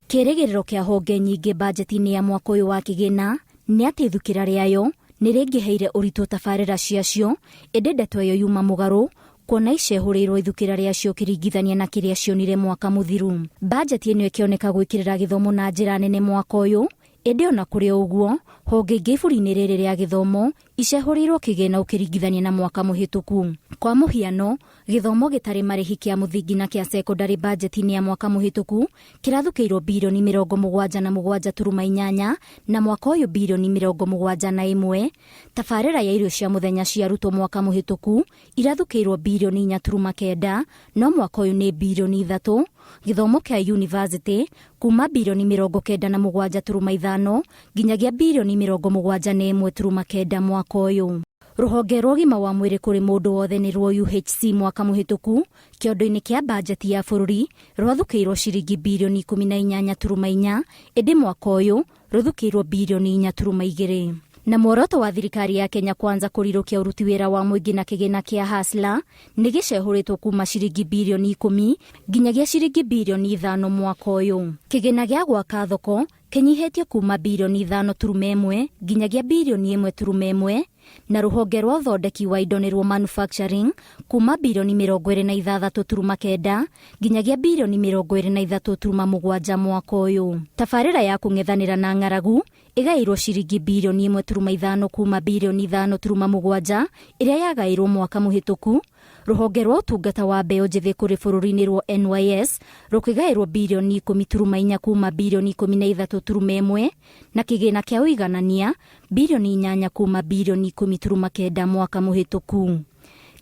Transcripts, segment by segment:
Kĩrĩgĩrĩro kĩa honge nyingĩ bajeti-inĩ ya mwaka ũyũ wa kĩgĩna nĩ atĩ ithukĩra rĩayo nĩ rĩngĩheire ũritũ tabarĩra ciacio, ĩndĩ ndeto ĩyo yuma mũgarũ kuona icehũrĩirwo ithukĩra rĩacio ũkĩringithania na kĩrĩa cionire mwaka mũthiru. Bajeti ĩno ĩkĩoneka gwĩkĩrĩra gĩthomo na njĩra nene mwaka ũyũ, ĩndĩ ona kũrĩ o ũguo, honge ingĩ iburi-inĩ rĩrĩ rĩa gĩthomo icehũrĩirwo kĩgĩna ũkĩringithania na mwaka mũhĩtũku. Kwa mũhiano, gĩthomo gĩtarĩ marĩhi kĩa mũthingi na kĩa cekondarĩ bajeti-inĩ ya mwaka mũhĩtũku kĩrathukĩirwo birioni 77.8 na mwaka ũyũ birioni 71. Tabarĩra ya irio cia mũthenya cia arutwo mwaka mũhĩtũku irathukĩirwo birioni 4.9 no mwaka ũyũ nĩ birioni 3. Gĩthomo kĩa yunivasĩtĩ kuma birioni 97.5 nginyagia birioni 71.9 mwaka ũyũ. Rũhonge rwa ũgima wa mwĩrĩ kũrĩ mũndũ wothe nĩ ruo UHC mwaka mũhĩtũku kĩondo-inĩ kĩa bajeti ya bũrũri rwathukĩirwo ciringi birioni 18.4, ĩndĩ mwaka ũyũ rũthukĩirwo birioni 4.2. Na muoroto wa thirikari ya Kenya Kwanza kũrirũkia ũruti wĩra wa mũingĩ na kĩgĩna kĩa Hustler nĩ gĩcehũrĩtwo kuma ciringi birioni 10 nginyagia ciringi birioni 5 mwaka ũyũ. Kĩgĩna gĩa gwaka thoko kĩnyihĩtio kuma birioni 5.1 nginyagia birioni 1.1, na rũhonge rwa ũthondeki wa indo nĩruo manufacturing kuma birioni 26.9 nginyagia birioni 23.7 mwaka ũyũ. Tabarĩra ya kũng'ethanĩra na ng'aragu ĩgaĩirwo ciringi birioni 1.5 kuma birioni 5.7 ĩrĩa yagaĩirwo mwaka mũhĩtũku. Rũhonge rwa ũtungata wa mbeũ njĩthĩ kũrĩ bũrũri-inĩ rwa NYS rũkĩgaĩrwo birioni 10.4 kuma birioni 13.1, na kĩgĩna kĩa ũiganania birioni 8 kuma birioni 10.9 mwaka mũhĩtũku.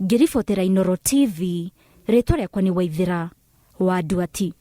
Ngĩribotera Inooro TV, rĩtwa rĩakwa nĩ Waithĩra wa Nduati.